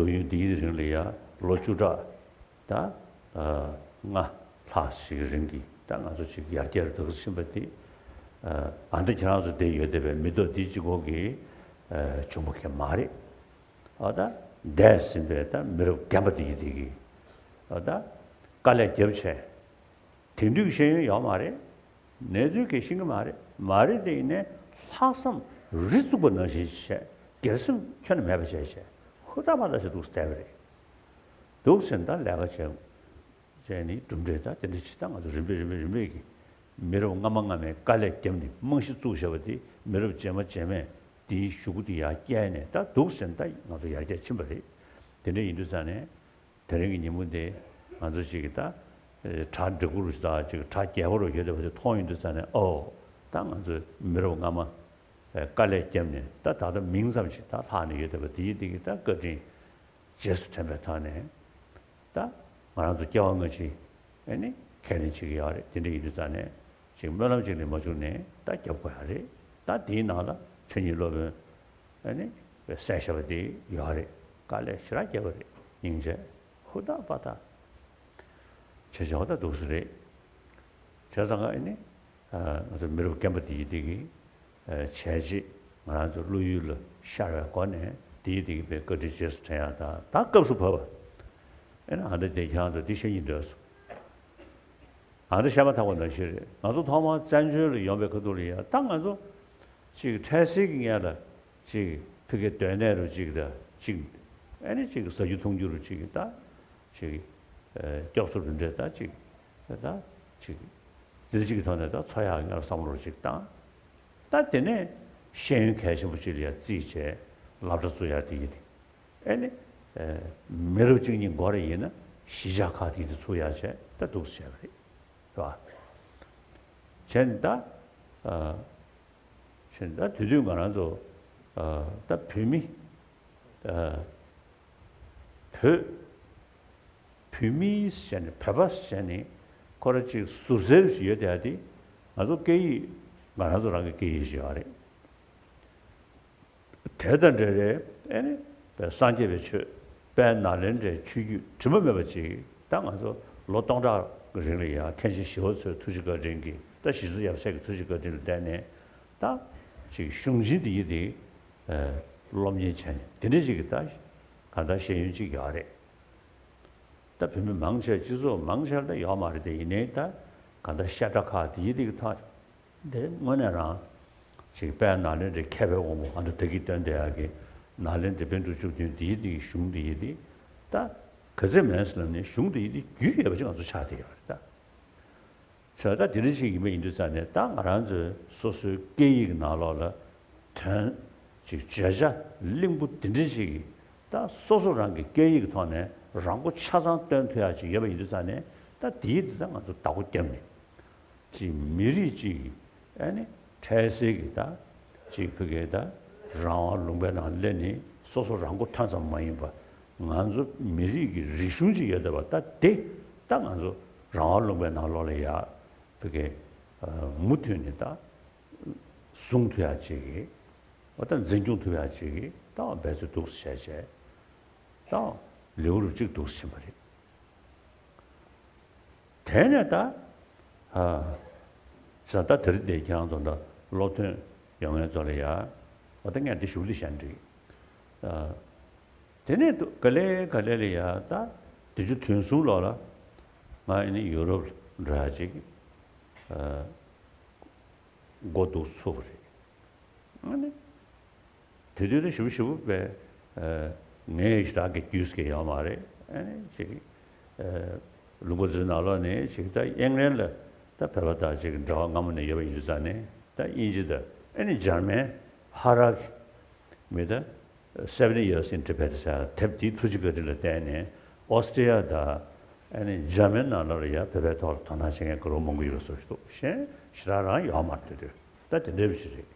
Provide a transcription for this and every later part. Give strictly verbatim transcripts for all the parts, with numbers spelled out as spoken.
ཡུན་འདིའི་རིང་ལ་ཡ་ལོ་བཅུ་ཕྲག་ད་ལྔ་ལྷག་ཞིག་གི་རིང་གི་ད་ང་ཚོ་ཅིག་ཡར་རྒྱས་འགྲོ་གི་ཕྱིན་པ་དེ། ཨ་ད་ཁྱེད་རང་ཚོ་བསྡད་ཡོད་བསྡད་པའི་མི་ཐོག་འདི་གཅིག་པོ་གི་བྱུང་བ་གང་མ་རེད། ཨ་ད་འདས་ཟིན་པའི་ད་མི་རབས་རྒན་པ་དེ་ཡི་དེ་གི་ཨ་ད་དཀའ་ལས་རྒྱབ་བྱས། དེང་དུས་ཀྱི་ཤེས་ཡོན་ཡོད་མ་རེད། གནས་ཚུལ་གྱིས་ཤེས་ཀྱི་མ་རེད། མ་རེད་དེ་ཡིན་ནའི་ལྷག་བསམ་རི་བཙུགས་པ་ནང་བཞིན་བྱས། སྒེར་སེམས་ཁྱོན་ནས་མེད་པ་བྱས་བྱས། ཧུར་ཐག་པ་ཐག་བྱས་འདུག་སེ་བསྡད་པ་རེད། འདུག་སེ་ད་ལས་ཀ་བྱས། བྱས་ནས་གྲུབ་འབྲས་ད་དེ་འདྲ་ཅིག་ད་ང་ཚོ་རིམ་པས་རིམ་པས་རིམ་པས་ཀྱིས་མི་རབས་སྔ་མ་སྔ་མས་དཀའ་ལས་བརྒྱབ་ནས་རྨང་གཞི་བཙུགས་བཞག་པ་དེ་མི་རབས་རྗེས་མ་རྗེས་མས་དེའི་གཞུག་གུ་དེ་ཡར་བསྐྱལ་ནས་ད་འདུག་སེ་ད་ང་ཚོ་ཡར་རྒྱས་ཕྱིན་པ་རེད། དེ་འདྲ་ཡིན་དུས་ཙང་ནས། དེ་རིང་གི་ཉིན་མོ་འདི་ང་ཚོ་ཅིག་གི་ད་གྲ་འགྲིག་པོ་རུ་ཞིག་དང་ཅིག་གྲ་རྒྱས་པོ་རུ་ཡོད་བསྡད་པ་དེ་མཐོང་ཡོང་དུས་ཙང་ནས། ཨོ་ད་ང་ཚོའི་མི་རབས་སྔ་མ་དཀའ་ལས་བརྒྱབ་ནས་ད་ད་ལྟ་མིང་ཙམ་ཞིག་ད་ལྷག་ནས་ཡོད་བསྡད་པ་དེ་ཡི་དེ་གི་ད་བཀའ་དྲིན་རྗེས་སུ་དྲན་པའི་ཐོག་ནས་ད་ང་རང་ཚོ་སྐྱེ་བ་སྔ་ཕྱི་ཨེ་ནི་ཁས་ལེན་བྱེད་ཀྱི་ཡོད་རེད། དེ་འདྲ་ཡིན་དུས་ཙང་ནས་ཅིག་སྨོན་ལམ་ཅིག་ལས་མ་བྱུང་ནས་ད་རྒྱབ་དགོས་ཡ་རེད། ད་དེའི་ནང་ལ་མཚན་ཉིད་སློབ་དཔོན། ཨ་ནི་གསན་བཞག་པ་དེ་ཡོད་རེད། དཀའ་ལས་ཞེ་དྲག་བརྒྱབ་པ་རེད། སྙིང་རྗེ་ཧུར་ཐག་པ་ཐག་བྱས་བྱས་པ་ད་འདུག་སེ་རེད། བྱས་ཙང་ཨ་ནི་ང་ཚོ་མི་རབས་རྒན་པ་དེ་ཡི་དེ་གི་བྱས་རྗེས་ང་རང་ཚོ་བློ་ཡུལ་ལ་ཤར་བའི་སྒོ་ནས་དེ་ཡི་དེ་གི་བའི་བཀའ་དྲིན་རྗེས་སུ་དྲན་ཡག་དང་ད་སྐབས་སུ་བབས་པ། ཨ་ནི་ཨ་འདྲ་དེ་ཁྱེད་རང་ཚོ་དེ་བཤད་སྙིང་འདོད་སོང་། ཨ་འདྲ་བཤད་མ་ཐག་པ་ནང་བཞིན་རེད། ང་ཚོ་ཐོག་མར་བཙན་བྱོལ་ལ་ཡོང་བའི་ཁ་ཐུག་ལ་ཡ་ད་ང་ཚོ་ཅིག་འཕྲལ་སེལ་གྱི་ངང་ལ་ཅིག་ཕ་གིའི་སྡོད་གནས་རུ་ཅིག་ད་ཅིག་ཨ་ནི་ཅིག་ཟ་རྒྱུ་འཐུང་རྒྱུ་རུ་ཅིག་ད་ཅིག་ཨ་སྐྱོབ་གསོ་རུ་འདྲ་ད་ཅིག་ད་ཅིག་འདི་ཅིག་གི་ཐོག་ནས་ད་འཚོ་ཡག་ངང་ལ་བསམ་བློ་རུ་ཅིག་བཏང་། ད་དེ་ནས་ཤེས་ཡོན་གལ་ཆེན་པོ་ཅིག་ལ་ཡ་རྩིས་བྱས་སློབ་གྲྭ་བཙུགས་ཡག་དེ་ཡིན། ཨེ་ནི། མི་རབས་གཅིག་གཉིས་འགོར་ཡིན་ན་གཞིས་ཆགས་ཁག་དེ་དུ་ཚུགས་ཡག་བྱས་ད་འདུག་སེ་བྱས་པ་རེད། རེད་བ། བྱས་ནས་ད། བྱས་ནས་ད་དེ་དུས་ང་རང་ཚོ་ད་བོད་མི། བོད། བོད་མི་ཟེར་ནས་བོད་པ་ཟེར་ནས་ཁོ་རང་གཅིག་ཟུར་ཟེར་ཞིག་ཡོད་དེ་ཡ་དེ་ང་ཚོ་སྐད་ཡིག་ང་རང་ཚོ་རང་གི་སྐད་ཡིག་ཞིག་ཡོད་རེད། དེ་དང་འབྲེལ་བའི་ཨེ་ནི་སངས་རྒྱས་པའི་ཆོས་དཔལ་ནཱ་ལེནྡྲའི་ཆོས་བརྒྱུད་དྲི་མ་མེད་པ་ཅིག་ད་ང་ཚོ་ལོ་སྟོང་ཕྲག་རིང་ལ་ཡང་མཁན་ཆེན་ཞི་བ་འཚོའི་ཐུགས་རྗེ་བཀའ་དྲིན་གྱིས་ད་ཞི་འཚོ་ཡབ་སྲས་ཀྱི་ཐུགས་རྗེ་བཀའ་དྲིན་ལ་བརྟེན་ནས་ད་ཅིག་གཞུང་ཆེན་འདི་ཡི་དེ་སློབ་གཉེར་བྱས་ནས་དེ་འདྲ་ཅིག་གི་ད་གང་ལྟར་ཤེས་ཡོན་ཅིག་ཡོད་རེད། ད་བོད་མི་མང་ཆེ་སྤྱི་ཚོགས་མང་ཆེ་ད་ཡོད་མ་རེད་དེ་ཡིན་ནའི་ད་གང་ལྟར་བཤད་གྲྭ་ཁག་དེ་ཡི་དེ་གི་ཐོག་དེ་དངོས་གནས་རང་ཅིག་དཔལ་ནཱ་ལེནྡྲའི་མཁས་པའི་དབང་པོ་ང་ཚོ་ད་གིན་བཏོན་བསྡད་ཡག་གི་ནཱ་ལེནྡྲ་བཻ་ཌཱུརྱ་བཅུ་བདུན་འདིའི་དེ་གི་གཞུང་འདི་ཡི་དེ་ད་ག་ཚད་མིན་ཟེར་ལབ་ནས་གཞུང་འདི་ཡི་དེ་རྒྱུས་ཡོད་པ་ཅིག་ང་ཚོ་ཆགས་བསྡད་ཡོད་རེད་ད། ཆ་ད་དེ་འདྲ་ཞིག་ཡིན་པ་ཡིན་དུས་ཙང་ནས་ད་ང་རང་ཚོའི་སོ་སོའི་སྐད་ཡིག་གི་ནང་ལོགས་ལ་དོན་ཅིག་བརྗོད་བྱ་བརླིང་པོ་དེ་འདྲ་ཞིག་གིས་ད་སོ་སོ་རང་གི་སྐད་ཡིག་གི་ཐོག་ནས་རང་མགོ་ཆ་ཚང་སྟོན་ཐུབ་ཡག་ཅིག་ཡོད་པ་ཡིན་དུས་ཙང་ནས་ད་དེའི་དེ་ད་ང་ཚོ་བདག་པོ་བརྒྱབ་ནས། ཅིག་མི་རིགས་ཅིག་གི་ཨ་ནི་འཕྲལ་སེལ་གྱི་ད་ཅིག་ཕ་གིའི་ད་རང་དབང་ལུང་པའི་ནང་སླེབས་ནས་སོ་སོ་རང་མགོ་ཐོན་ཙམ་མ་ཡིན་པ་ང་ཚོ་མི་རིགས་ཀྱི་རིག་གཞུང་ཅིག་ཡོད་བསྡད་པ་ད་དེ་ད་ང་ཚོ་རང་དབང་ལུང་པའི་ནང་ལོགས་ལ་ཡ་ཕ་གི་མུ་མཐུད་ནས་ད་བཟུང་ཐུབ་ཡག་ཅིག་གི་འོ་ད་འཛིན་སྐྱོང་ཐུབ་ཡག་ཅིག་གི་ད་འབད་རྩོལ་འདུག་སེ་བྱས་བྱས་ད་ལེའུ་རུ་གཅིག་འདུག་སེ་ཕྱིན་པ་རེད། དེ་ནས་ད། ཨ། ས་ད་དེ་རིང་དེ་ཁྱེད་རང་ཚོ་འདྲ་སློབ་ཐོན་ཡོང་མཁན་ཚོ་ལ་ཡ། འོ་ད་ངས་འདི་ཞུ་འདི་བཤད་འགྲིག་ཨ། དེ་ནས་དུ་ག་ལེ་ག་ལེ་ལ་ཡ་ད་བདུན་ཅུ་དོན་གསུམ་ལོ་ལ་ང་ཨ་ནི་ཡུ་རོབ་འགྲོ་ཡ་ཅིག་ཨ། འགོ་འདུག་ཚུགས་པ་རེད། ཨ་ནི། དེ་དུས་དུ་ཞིབ་ཞིབ་པའི་ངའི་ཞེ་དྲག་གི་རྒྱུས་ཀྱི་ཡོད་མ་རེད། ཨ་ནི་ཅིག་ལུང་པ་ཚོའི་ནང་ལོགས་ནས་ཅིག་ད་དབྱིན་ལན་ལ་ད་བོད་པ་དང་ཅིག་འབྲེལ་བ་སྔ་མོ་ནས་ཡོད་པ་ཡིན་དུས་ཙང་ནས་ད་དབྱིན་ཇི་དང་ཨ་ནི་འཇར་མན་ཧ་རག་མི་ད་Seventy Years in Tibet་ཟེར་དེབ་དེའི་ཐུགས་རྗེ་བཀའ་དྲིན་ལ་བརྟེན་ནས་ཨོ་སི་ཀྲི་ཡ་དང་ཨ་ནི་འཇར་མན་ནང་ལོགས་ལ་ཡ་བོད་པའི་ཐོག་ལ་དོ་སྣང་བྱེད་མཁན་ག་རོ་མང་པོ་ཡོད་པ་བཟོ་ཞིག་འདུག་གཞན་ཞེ་དྲག་རང་ཡོད་མ་རེད། དེ་དུས་ད་དེ་འདྲ་བ་ཞིག་རེད།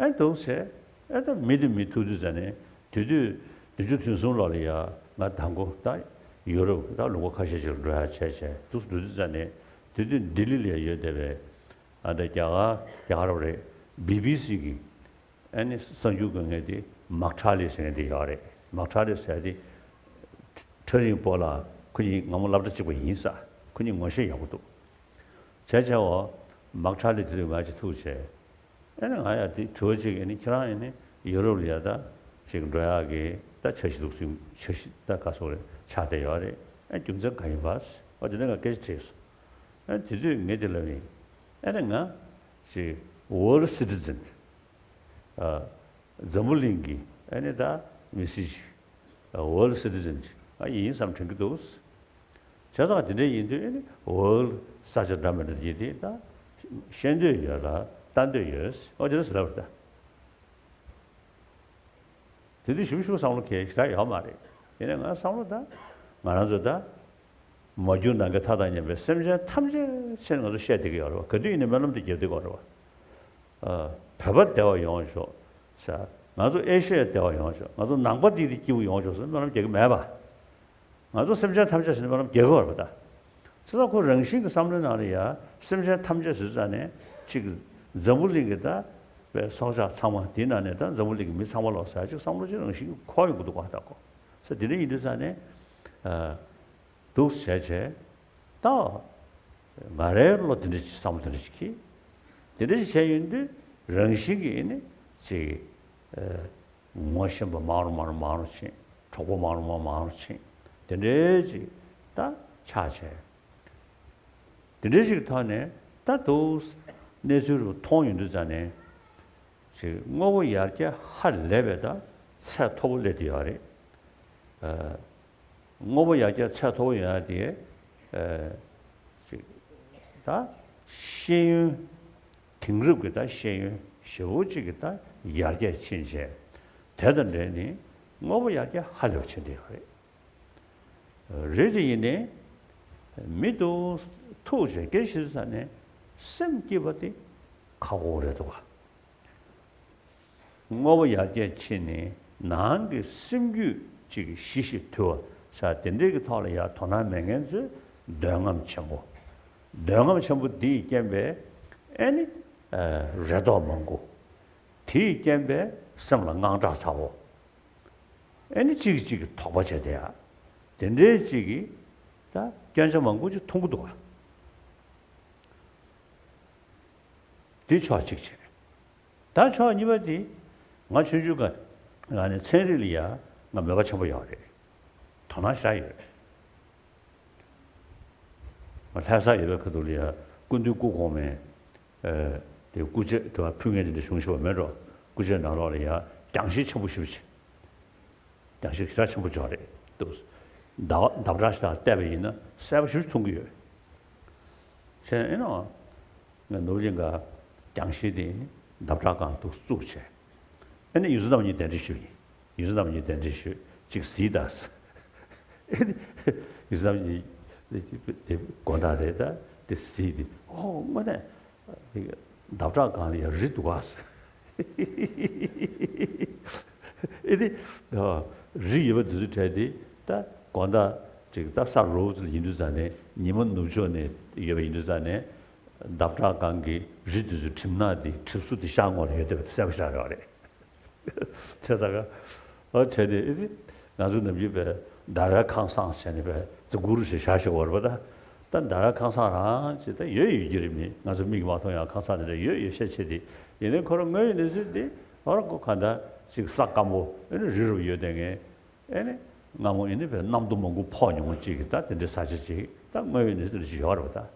ཨེ་འདུག་ཟེར། ཨེ་ད་མི་དེ་མི་ཐུག་དུས་ཙ་ནས་དེ་དུས་བདུན་ཅུ་དོན་གསུམ་ལོ་ལ་ཡ་ང་དང་པོ་ད་ཡུ་རོབ་ད་ལུང་པ་ཁ་ཤས་ཤིག་འགྲོ་ཡ་བྱས་བྱས་འདུག་འགྲོ་དུས་ཙ་ནས་དེ་དུས་ལྡི་ལི་ལ་ཡོད་བསྡད་པའི་ཨ་ད་རྒྱ་གར་རྒྱ་གར་རེད། བི་བི་སི་གི་ཨ་ནི་གསར་འགྱུར་འགོད་མཁན་དེ་མག་ཁྲ་ལི་ཟེར་མཁན་དེ་ཡོད་རེད། མག་ཁྲ་ལི་ཟེར་དེ། ཁྲ་རིང་པོ་ལ་ཁོ་གཉིས་སྔ་མོ་སློབ་གྲྭ་གཅིག་པ་ཡིན་ས། ཁོ་གཉིས་ངོ་ཤེས་ཡག་པོ་འདུག་བྱས་བྱས་འོ། མག་ཁྲ་ལི་དེ་དུས་ང་ཅིག་ཐུག་བྱས། ཨེ་ནི་ང་ཡ་དེ་དྲི་བ་གཅིག་ཨེ་ནི་ཁྱེད་རང་ཨེ་ནི་ཡུ་རོབ་ལ་ཡ་ད་ཅིག་འགྲོ་ཡག་གི་ད་འཆར་གཞི་འདུག་ཟིན། འཆར་གཞི་ད་ག་སོག་རེད་ཆགས་བསྡད་ཡོད་རེད། ཨེ་རྒྱུ་མཚན་ག་ཡིན་པ། འོ་དེ་ནས་ང་སྐད་ཆ་དྲིས་སོང་། ཨེ་དེ་དུས་ངས་དེ་ལབ་ཡིན། ཨེ་ནི་ང་ཅིག་world citizen། ཨ། འཛམ་བུ་གླིང་གི་ཨེ་ནི་ད་མི་སེར་ཅིག World citizen ཅིག་ཨ་ཡིན་བསམ་དྲན་གྱི་འདུག་བྱས་ཙང་དེ་འདྲ་ཡིན་དུས་ཨེ་ནི་world ས་ཆ་འདྲ་མི་འདྲ་ཡིན་དེ་ད་ཤེས་འདོད་ཡོད་ལ་ལྟ་འདོད་ཡོད། ཨོ་དེ་འདྲ་ཟེར་ལབ་པ་རེད་ད། དེ་དུས་ཞིབ་ཞིབ་བསམ་བློ་གས་ཞེ་དྲག་ཡོད་མ་རེད། ཡིན་ནའི་ང་བསམ་བློ་ད་ང་རང་ཚོ་ད་མ་གྱུར་ནམ་མཁའི་མཐའ་དང་མཉམ་པའི་སེམས་ཅན་ཐམས་ཅད་ཕྱིར་ང་ཚོ་བཤད་བསྡད་ཀྱི་ཡོད་རེད་བ། ག་དུས་ཡིན་ནའི་སྨོན་ལམ་དེ་རྒྱབ་བསྡད་ཀྱི་ཡོད་རེད་བ། ཨ། བོད་པ་བདེ་བ་ཡོང་ཤོག་ཟེར། ང་ཚོ་ཨེ་ཤི་ཡ་བདེ་བ་ཡོང་ཤོག་ང་ཚོ་ནང་པ་འདི་འདི་སྐྱིད་པོ་ཡོང་ཤོག་ཟེར་སྨོན་ལམ་རྒྱག་གི་མེད་པ། ང་ཚོ་སེམས་ཅན་ཐམས་ཅད་ཟེར་ནས་སྨོན་ལམ་རྒྱག་གི་ཡོད་རེད་པ་ད། བྱས་ཙང་ཁོ་རང་བཞིན་གྱི་བསམ་བློའི་ནང་ལ་ཡ་སེམས་ཅན་ཐམས་ཅད་ཟེར་ཙང་ནས་ཅིག་འཛམ་བུ་གླིང་གི་ད་པའི་སྲོག་ཆགས་ཚང་མ་དེའི་ནང་ནས་ད་འཛམ་བུ་གླིང་གི་མི་ཚང་མ་ལོག་ཟེར་ཅིག་བསམ་བློ་ཅིག་རང་བཞིན་གྱི་འཁོར་ཡོང་གི་འདུག་ག་ད་ཁོ། ས་དེ་འདྲ་ཡིན་དུས་ཙང་ནས། ཨ། འདུག་བྱས་བྱས། ད། ང་རའི་བློ་དེ་འདྲ་ཞིག་བསམ་བློ་དེ་འདྲ་ཞིག་གིས། དེ་འདྲ་ཞིག་བྱས་ཡོང་དུས་རང་བཞིན་གྱིས་ནི་ཅིག་ཨ། ངོ་ཤེས་པ་མང་རུ་མང་རུ་མང་རུ་ཕྱིན། གྲོགས་པོ་མང་རུ་མང་མང་རུ་ཕྱིན། དེ་འདྲའི་ཅིག་ད་ཆགས་བྱས། དེ་འདྲའི་ཞིག་ཐོག་ནས་ད་འདུག་གནས་ཚུལ་རུ་མཐོང་ཡོང་དུས་ཙང་ནས། ཅིག་དངོས་པོ་ཡར་རྒྱས་ཧ་ལས་པའི་ད་ཚད་མཐོ་པོ་སླེབས་བསྡད་ཡོད་རེད། ཨ། དངོས་པོ་ཡར་རྒྱས་ཚད་མཐོ་པོ་ཡོང་ཡ་དེ། ཨ། ཅིག་ད་ཤེས་ཡོན། དེང་རབས་ཀྱི་ད་ཤེས་ཡོན་ཞེ་པོ་ཅིག་གི་ད་ཡར་རྒྱས་ཕྱིན་བྱས། དེ་དང་འབྲེལ་ནས་དངོས་པོ་ཡར་རྒྱས་ཧ་ལས་པ་ཕྱིན་བསྡད་ཡོད་རེད། རེད་དེ་ཡིན་ནའི། མི་འདུག་ཐུག་བྱས་སྐད་ཆ་ཞུ་ས་ནས་སེམས་སྐྱིད་པ་དེ་ཁག་པོ་རེད་འདུག་ག་དངོས་པོ་ཡར་རྒྱས་ཕྱིན་ནས་ནང་གི་སེམས་རྒྱུད་ཅིག་གི་ཞི་ཞིང་དུལ་བ་ས་དེ་འདྲའི་གི་ཐོག་ལ་ཡར་དོ་སྣང་མེད་མཁན་ཚོས་འདོད་རྔམ་ཆེན་པོ། འདོད་རྔམ་ཆེན་པོ་འདིའི་རྐྱེན་པས་ཨེ་ནི། ཨ། རེ་དོགས་མང་པོ། དེའི་རྐྱེན་པས་སེམས་ལ་དངངས་སྐྲག་ཚ་པོ། ཨེ་ནི་གཅིག་གིས་གཅིག་གི་དོགས་པ་བྱས་བསྡད་ཡ། དེ་འདྲའི་གཅིག་གིས་ད་སྐྱོན་ཆ་མང་པོ་ཅིག་མཐོང་གི་འདུག་ག་དེ་ཕྱོགས་གཅིག་བྱས། ད་ཕྱོགས་གཉིས་པ་དེ། ང་ཆུང་ཆུང་སྒང་ལ་ནས་ཚན་རིག་ལ་ཡ་ང་མོས་པ་ཆེན་པོ་ཡོད་རེད། དོ་སྣང་ཞེ་དྲག་ཡོད། ང་ལྷ་ས་ཡོད་པའི་ཁ་ཐུག་ལ་ཡ་སྐུ་མདུན་སྐུ་གོང་མའི། ཨ། དེ་སྐུ་ཆས་དེ་བ་ཕུལ་མཁན་དེ་འདྲ་བྱུང་ཤེས་པ་མེད་འགྲོ། སྐུ་ཆས་ནང་ལོགས་ལ་ཡ་རྒྱང་ཤེལ་ཆེན་པོ་ཞེ་པོ་ཅིག་རྒྱང་ཤེལ་ཞེ་དྲག་ཆེན་པོ་ཅིག་རེད་འདུག་ཟླ་བ་ཟླ་བྲག་ཞེ་དྲག་བལྟས་པ་ཡིན་ན་གསལ་པོ་ཞེ་པོ་ཅིག་མཐོང་གི་ཡོད། བྱས་ཨེ་ནོ། ང་ནོར་གླིང་ག་རྒྱང་ཤེལ་དེ་ཟླ་བྲག་སྒང་དུ་བཙུགས་བྱས། ཨེ་ནི་ཡུལ་ས་རྣམ་གཉིས་གདན་འདྲེན་ཞུས་ཡིན། ཡུལ་ས་རྣམ་གཉིས་གདན་འདྲེན་ཞུས་ཅིག་གཟིགས་དང་། ཨེ་ནི་ཡུལ་ས་རྣམ་གཉིས་དེ་དགོན་བདག་རེད་ད་དེ་གཟིགས་ཏེ་ཨོ་དངོས་གནས་ཟླ་བྲག་སྒང་ལ་ཡ་རི་འདུག་ག་ཨེ་ནི་རི་ཡོད་པ་དེ་ཚོའི་གྲས་དེ་ད་དགོང་དག་ཅིག་ད་ས་རོབ་ཙམ་ཡིན་དུས་ཙང་ནས་ཉི་མ་ནུབ་ཕྱོགས་ནས་ཡོད་པ་ཡིན་དུས་ཙང་ནས། ཟླ་བྲག་སྒང་གི་རི་དེ་ཚོའི་གྲིབ་ནག་དེ་གྲིབ་སོ་དེ་ཤར་ངོས་ལ་ཡོད་བསྡད་པ་དེ་གསལ་པོ་ཤར་ཡོད་རེད། བྱས་ཙང་ཨོ་བྱས་ཏེ་ཨེ་ཙི་ང་ཚོ་ནམ་རྒྱུན་པའི་ཟླ་བའི་ཁང་བཟང་བྱས་ནས་པའི་ཙི་གུ་རུ་ཞེས་བཞག་ཞིག་ཡོད་རེད་པ་ད། ད་ཟླ་བའི་ཁང་བཟང་རང་ཅིག་ད་ཡོད་ཡོད་ཀྱི་རེད། མི་ང་ཚོ་མིག་གིས་མ་མཐོང་ཡང་ཁང་བཟང་དེ་འདྲ་ཡོད་ཡོད་ཤས་ཆེ་དེ་ཡིན་ནའི་ཁོ་རང་དངོས་ཡོད་གནས་ཚུལ་དེ་ཨོ་ར་ཁོ་གང་ལྟར་ཅིག་ས་སྐམ་པོ་ཨེ་ནི་རི་རུ་ཡོད་བསྡད་མཁན་ཨེ་ནི་སྔ་མོ་ཨེ་ནི་པའི་གནམ་རྡོ་མང་པོ་ཕོག་མྱོང་བ་ཅིག་གི་ད་དེ་འདྲའི་ས་ཆ་ཅིག་ད་དངོས་ཡོད་གནས་ཚུལ་ཅིག་ཡོད་རེད་པ་ད།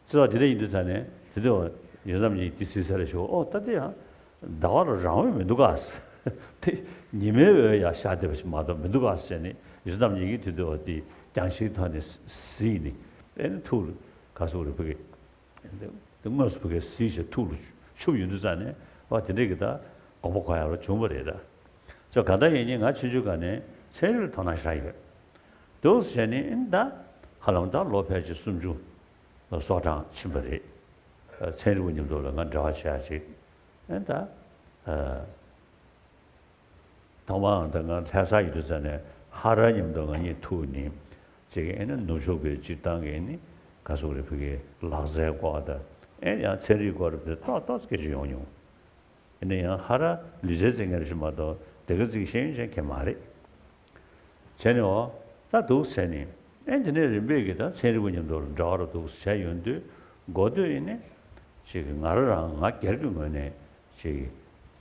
ཙི་ལ་དེ་འདྲ་ཡིན་དུས་ཙང་ནས་དེ་དུས་ཡོད་ཙམ་ཉིད་དེ་སྲིད་ཟེར་ལ་ཞུ་ཨོ་ད་དེ་ཡང་ཟླ་བ་ལ་རང་འོད་མི་འདུག་ག་ཟེར། དེ་ཉི་མའི་འོད་ཡང་ཤར་བསྡད་པ་ཞིག་མ་གཏོགས་མི་འདུག་ག་ཟེར་ནས་ཡོད་ཙམ་ཉིད་ཀྱིས་དེ་དུས་དེ་རྒྱང་ཤེལ་ཐོག་ནས་གཟིགས་ནས་ཨེ་ནི་ཐུགས་ལ་ག་སོག་རེ་ཕུ་གེ་དེ་དངོས་སུ་ཕུ་གེ་གཟིགས་བྱས་ཐུགས་ལ་ཆུབ་ཡོང་དུས་ཙང་ནས་ཨོ་དེ་འདྲ་གི་ད་དགོངས་པ་གོ་ཡག་རོ་བྱུང་བ་རེད་ད། ཅོ་ག་ད་ཡིན་ཉིན་ང་ཆུང་ཆུང་སྒང་ནས་ཚན་རིག་ལ་དོ་སྣང་ཞེ་དྲག་ཡོད། འདུག་ཟེར་ནས་ཨེ་ནི་ད་ཧ་ལམ་ད་ལོ་ཕལ་ཆེར་སུམ་ཅུ། སོ་གྲངས་ཕྱིན་པ་རེད། ཚན་རིག་པ་མཉམ་དུ་ལ་ང་འབྲེལ་བ་བྱེད་ཡ་ཅིག་ཨེ་ད། ཐོག་མའང་ད་ང་ལྷ་ས་ཡོད་དུས་ཙང་ནས་ཧ་ར་མཉམ་དུ་ང་གཉིས་ཐུག་ནས་ཅིག་ཨེ་ནི་ནུབ་ཕྱོགས་པའི་སྤྱིར་བཏང་གི་ཨེ་ནི་ག་སོག་རེ་ཕུ་གེ་ལག་རྩལ་སྐོར་དང་ཨེ་ཡང་ཚན་རིག་སྐོར་རེ་ཏོག་ཏོག་སྐད་ཆ་ཡོང་མྱོང་། ཨེ་ནི་ཡང་ཧ་ར་ལུས་རྩལ་རྩེད་མཁན་རེ་ཞིག་མ་གཏོགས་དེ་ག་ཅིག་ཤེས་ཡོན་ཅན་གང་མ་རེད། བྱས་ནས་འོ། ད་འདུག་བྱས་ནས། ཨེ་དེ་ནས་རིམ་པས་ཀྱི་ད་ཚན་རིག་པ་མཉམ་དུ་འབྲེལ་བ་རུ་འདུག་བྱས་ཡོང་དུས། འགོ་སྟོད་ཡིན་ནས། ཅིག་ང་རང་རང་ང་སྒེར་གྱི་ངོས་ནས་ཅིག་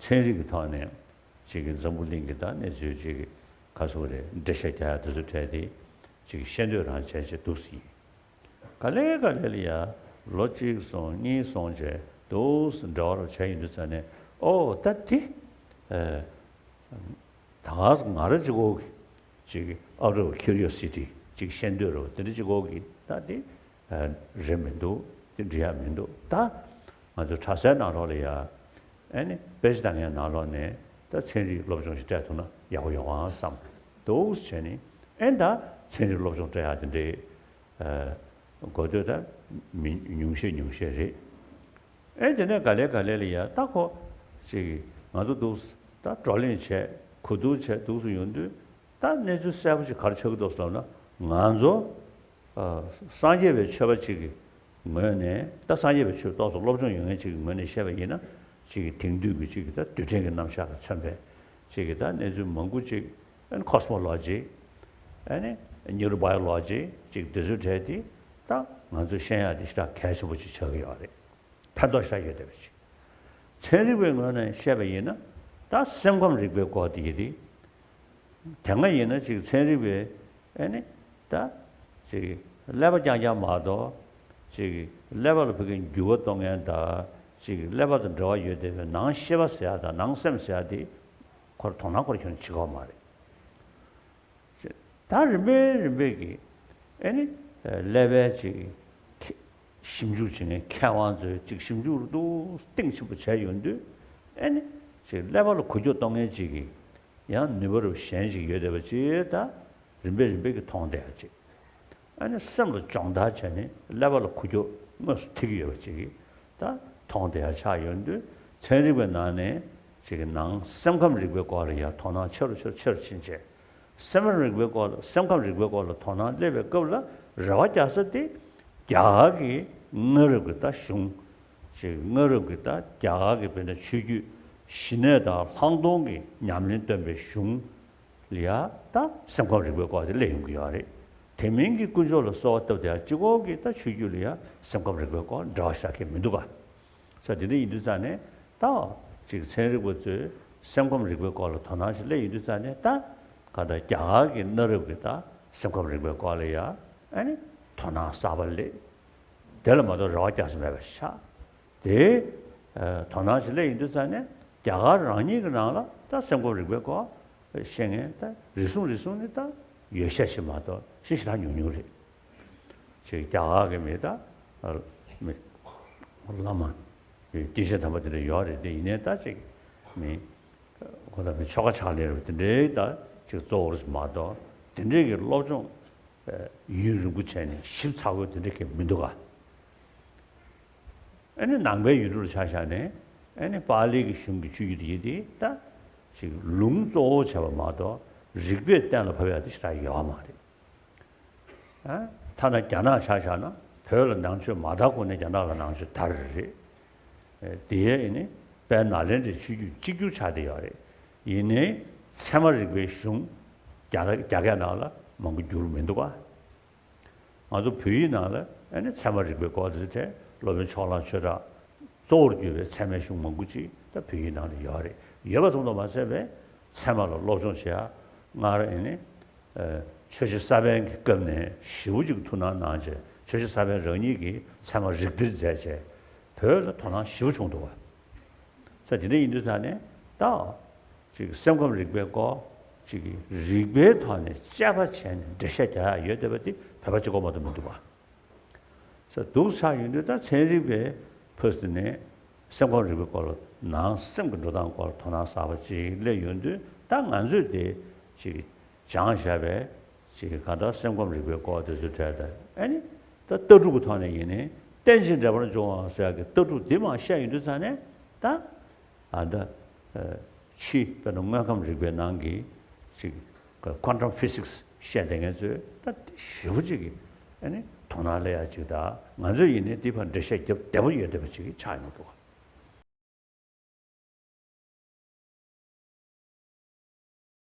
ཚན་རིག་གི་ཐོག་ནས་ཅིག་འཛམ་བུ་གླིང་གི་ད་གནས་ཚུལ་ཅིག་ག་ཚོད་རེད། འགྲེལ་བཤད་རྒྱག་ཡ་དེ་ཚོ་འཕྲད་དེ་ཅིག་ཤེས་འདོད་རང་བྱས་བྱས་འདུག་ཟིན། ག་ལེ་ག་ལེ་ལ་ཡ་ལོ་གཅིག་སོང་གཉིས་སོང་བྱས་འདུག་འབྲེལ་བ་རུ་བྱས་ཡོང་དུས་ཙ་ནས། ཨོ་ད་དེ་ཨེ། ད་ག་ང་རང་གཅིག་པོ་གི་ཅིག་out of curiosity ཅིག་ཤེས་འདོད་རུ་དེ་འདྲ་གཅིག་པོ་གི་ད་དེ་རེད་མི་འདུག་དེ་འགྲིག་ཡ་མི་འདུག་ད་ང་ཚོ་གྲྭ་སའི་ནང་ལོགས་ལ་ཡ་ཨེ་ནི་དཔེ་ཆ་ལྟ་མཁན་ནང་ལོགས་ནས་ད་ཚན་རིག་སློབ་སྦྱོང་ཞིག་སྤྲད་ཐུབ་ན་ཡག་པོ་ཡོང་ཨང་བསམ་འདུག་བྱས་ནས། ཨེ་ད་ཚན་རིག་སློབ་སྦྱོང་སྤྲད་ཡ་དེ་འདྲའི་འགོ་སྟོད་ད་མི་ཉུང་ཤས་ཉུང་ཤས་རེད། ཨེ་དེ་ནས་ག་ལེ་ག་ལེ་ལ་ཡ་ད་ཁོ་ཅིག་ང་ཚོ་འདུག་ད་བགྲོ་གླེང་བྱས་གོ་བསྡུར་བྱས་འདུག་སུ་ཡོང་དུས། ད་གནས་ཚུལ་གསལ་པོ་ཅིག་ག་རེ་ཆགས་ཀྱི་འདུག་ཟེར་ལབ་ན། ང་ཚོ་ཨ་སངས་རྒྱས་པའི་ཆོས་པ་ཅིག་གི་ངོས་ནས། ད་སངས་རྒྱས་པའི་ཆོས་ཏོག་ཙམ་སློབ་སྦྱོང་ཡོད་མཁན་ཅིག་གི་ངོས་ནས་བཤད་པ་ཡིན་ན། ཅིག་གི་དེང་དུས་ཀྱི་ཅིག་གི་ད་རྡུལ་ཕྲན་གྱི་རྣམ་གཞག་གིས་མཚོན་པའི་ཅིག་གི་ད་གནས་ཚུལ་མང་པོ་ཅིག་ཨ་ནི་cosmology ཨ་ནི་neurobiology ཅིག་དེ་ཚོའི་གྲས་དེ་ད་ང་ཚོས་ཤེས་ཡ་དེ་ཞེ་དྲག་གལ་ཆེན་པོ་ཅིག་ཆགས་ཀྱི་ཡོད་རེད། ཕན་ཐོགས་ཤ་ཡོད་བསྡད་པ་ཅིག་ཚན་རིག་པའི་ངོས་ནས་བཤད་པ་ཡིན་ན། ད་སེམས་ཁམས་རིག་པའི་སྐོར་དེ་ཡི་རིགས། དེ་སྔ་ཡིན་ན་ཅིག་ཚན་རིག་པའི་ཨེ་ནི་ད་ཅིག་ཀླད་པ་རྐྱང་རྐྱང་མ་གཏོགས། ཅིག་ཀླད་པ་ལ་ཕ་གི་འགྱུར་བ་གཏོང་མཁན་དང་། ཅིག་ཀླད་པ་དང་འབྲེལ་བ་ཡོད་བསྡད་པའི་ནང་ཤེས་པ་ཟེར་ཡ་དང་ནང་སེམས་ཟེར་ཡ་དེ་ཁོར་དོ་སྣང་ཁོར་ཁྱོན་བྱེད་ཀྱི་ཡོད་མ་རེད། ད་རིམ་པས་རིམ་པས་ཀྱིས་ཨེ་ནི་ཀླད་པའི་ཅིག་ཁེ་ཞིབ་འཇུག་བྱེད་མཁན་མཁས་དབང་ཚོས་ཅིག་ཞིབ་འཇུག་རུ་ཏུ་གཏིང་ཆེན་པོ་བྱས་ཡོང་དུས། ཨེ་ནི་ཅིག་ཀླད་པ་ལ་འགུལ་སྐྱོད་གཏོང་མཁན་ཅིག་གི་ཡང་ནུས་པ་རུ་གཞན་ཞིག་ཡོད་བསྡད་པ་ཅིག་ད་རིམ་པས་རིམ་པས་ཀྱིས་མཐོང་བསྡད་ཡ་ཅིག་ཨ་ནི་སེམས་ལ་སྦྱོང་བརྡར་བྱས་ནས་ཀླད་པ་ལ་འགུལ་སྐྱོད་དངོས་སུ་ཐེབས་ཀྱི་ཡོད་པ་ཅིག་གིས་ད་མཐོང་བསྡད་ཡ་ཆགས་ཡོང་དུས། ཚན་རིག་པའི་ནང་ནས་ཅིག་གི་ནང་སེམས་ཁམས་རིག་པའི་སྐོར་ལ་ཡང་དོ་སྣང་ཆེ་རུ་ཆེ་རུ་ཆེ་རུ་ཕྱིན་བྱས། སེམས་ཁམས་རིག་པའི་སྐོར་ལ་སེམས་ཁམས་རིག་པའི་སྐོར་ལ་དོ་སྣང་སླེབས་པའི་སྐབས་ལ་རེ་བ་རྒྱག་ས་དེ་རྒྱ་གར་གྱི་སྔ་རབས་ཀྱི་ད་གཞུང་། ཅིག་སྔ་རབས་ཀྱི་ད་རྒྱ་གར་གྱི་དཔེར་ན་ཆོས་བརྒྱུད་ཞི་གནས་དང་ལྷག་མཐོང་གི་ཉམས་ལེན་སྟོན་པའི་གཞུང་ལ་ཡ་ད་སེམས་ཁམས་རིག་པའི་སྐོར་དེ་སླེབས་ཡོང་གི་ཡོད་རེད། དེ་མིན་གྱི་དཀོན་མཆོག་ལ་གསོལ་བ་བཏབ་བསྡད་ཡ་གཅིག་པོ་གི་ད་ཆོས་བརྒྱུད་ལ་ཡ་སེམས་ཁམས་རིག་པའི་སྐོར་འབྲེལ་བ་བཞག་མཁན་མི་འདུག་ག་ས་དེ་འདྲ་ཡིན་དུས་ཙང་ནས་ད་ཅིག་ཚན་རིག་པ་ཚོས་སེམས་ཁམས་རིག་པའི་སྐོར་ལ་དོ་སྣང་ཞིག་སླེབས་ཡོང་དུས་ཙང་ནས། ད་ག་ད་རྒྱ་གར་གྱི་གནའ་རབས་ཀྱི་ད་སེམས་ཁམས་རིག་པའི་སྐོར་ལ་ཡ་ཨ་ནི་དོ་སྣང་གསར་པ་སླེབས། དེ་ལ་མ་གཏོགས་རེ་བ་རྒྱག་ས་མེད་པ་ཆགས། དེ་ཨ་དོ་སྣང་ཞིག་སླེབས་ཡོང་དུས་ཙང་ནས་རྒྱ་གར་རང་ཉིད་ཀྱི་ནང་ལ་ད་སེམས་ཁམས་རིག་པའི་སྐོར་ཤེས་མཁན་ད་རེ་ཟུང་རེ་ཟུང་ནི་ད་ཡོད་ཤས་ཤིག་མ་གཏོགས་ཞེ་དྲག་ཉུང་ཉུང་རེད། ཅིག་རྒྱ་གར་གྱི་མི་ད་མི་བླ་མ་སྐྱེས་ཆེན་དམ་པ་དེ་འདྲ་ཡོད་རེད། དེ་ཡིན་ནའི་ད་ཅིག་མི་ཁོ་ད་མི་ཆོ་ག་ཕྱག་ལེན་རེད། དེ་འདྲའི་ད་ཅིག་གཙོ་བོ་རེད་མ་གཏོགས། དེ་འདྲའི་གི་སློབ་སྦྱོང་ཡུན་རིང་པོ་བྱས་ནས་ཞིབ་ཚགས་པོ་དེ་འདྲའི་གི་མི་འདུག་ག་ཨ་ནི་ནང་པའི་ཡུལ་གྲུ་ལ་ཆ་བཞག་ནས། ཨ་ནི་པཱ་ལི་གི་གཞུང་གི་ཆོས་བརྒྱུད་དེ་ཡིན་དེ་ད་ཅིག་ལུང་གཙོ་བོ་བྱས་པ་མ་གཏོགས་རིགས་པས་གཏན་ལ་ཕབ་ཡག་དེ་ཞེ་དྲག་ཡོད་མ་རེད། ཨ། ཐ་ན་རྒྱ་ནག་ཆ་བཞག་ན་བོད་ལ་ནང་ཆོས་མ་དར་གོང་ནས་རྒྱ་ནག་ལ་ནང་ཆོས་དར་རེད། ཨེ། དེ་ཡས་ནི་དཔལ་ནཱ་ལེནྡྲའི་ཆོས་བརྒྱུད་གཅིག་གྱུར་ཆགས་བསྡད་ཡོད་རེད། ཡིན་ནའི་ཚད་མ་རིག་པའི་གཞུང་རྒྱ་རྒྱ་སྐད་ནང་ལ་མང་པོ་བསྒྱུར་མི་འདུག་ག་ང་ཚོ་བོད་ཡིག་ནང་ལ་ཨ་ནི་ཚད་མ་རིག་པའི་སྐོར་དེ་ཚོའི་གྲས་སློབ་དཔོན་ཕྱོགས་གླང་ཆོས་གྲགས་གཙོ་བོར་གྱུར་པའི་ཚད་མའི་གཞུང་མང་པོ་ཅིག་ད་བོད་ཡིག་ནང་ལ་ཡོད་རེད། ཡོད་པ་ཙམ་དུ་མ་ཟད་པའི་ཚད་མ་ལ་སློབ་སྦྱོང་བྱེད་ཡ་སྔར་ཨ་ནི་ཆོས་རྗེ་ས་པཎ་གྱི་སྐབས་ནས་ཞེ་པོ་ཅིག་ཐུགས་སྣང་གནང་བྱས། ཆོས་རྗེ་ས་པཎ་རང་ཉིད་ཀྱིས་ཚད་མ་རིགས་བསྒྲིལ་མཛད་བྱས་བོད་ལ་དོ་སྣང་ཞེ་པོ་བྱུང་འདུག་བ། ས་དེ་འདྲ་ཡིན་དུས་ཙང་ནས་ད་ཅིག་སེམས་ཁམས་རིག་པའི་སྐོར་ཅིག་རིགས་པའི་ཐོག་ནས་དཔྱད་པ་བྱས་ནས་འགྲེལ་བཤད་རྒྱག་ཡ་ཡོད་བསྡད་པ་དེ་བོད་པ་གཅིག་པོ་མ་གཏོགས་མི་འདུག་བ། ས་འདུག་ཆགས་ཡོང་དུས་ད་ཚན་རིག་པའི་ཕུགས་སུ་ནས་སེམས་ཁམས་རིག་པའི་སྐོར་ལ་ནང་སེམས་ཀྱི་འགྲོ་སྟངས་སྐོར་ལ་དོ་སྣང་གསར་པ་ཅིག་སླེབས་ཡོང་དུས། ད་ང་ཚོས་དེ་ཅིག་སྦྱངས་བཞག་པའི་ཅིག་གང་ལྟར་སེམས་ཁམས་རིག་པའི་སྐོར་དེ་ཚོའི་གྲས་དང་། ཨ་ནི་ད་ལྟ་གྲུབ་ཀྱི་ཐོག་ནས་ཡིན་ནའི་རྟེན་ཅིང་འབྲེལ་པར་འབྱུང་བ་ཟེར་ཡག་གི་ལྟ་གྲུབ་དེ་མར་བཤད་ཡོང་དུས་ཙང་ནས། ད་ཨ་ད་ཕྱི་དཔེར་ན་དངོས་ཁམས་རིག་པའི་ནང་གི་ཅིག་quantum physics བཤད་བསྡད་མཁན་ཚོས་ད་ཞེ་པོ་ཅིག་གི་ཨ་ནི་དོ་སྣང་སླེབས་ཡ་ཅིག་དང་། ང་ཚོས་ཡིན་ནའི་དེ་ཕར་འགྲེལ་བཤད་རྒྱབ་བདེ་པོ་ཡོད་བསྡད་པ་ཅིག་ཆགས་ཡོང་གི་འདུག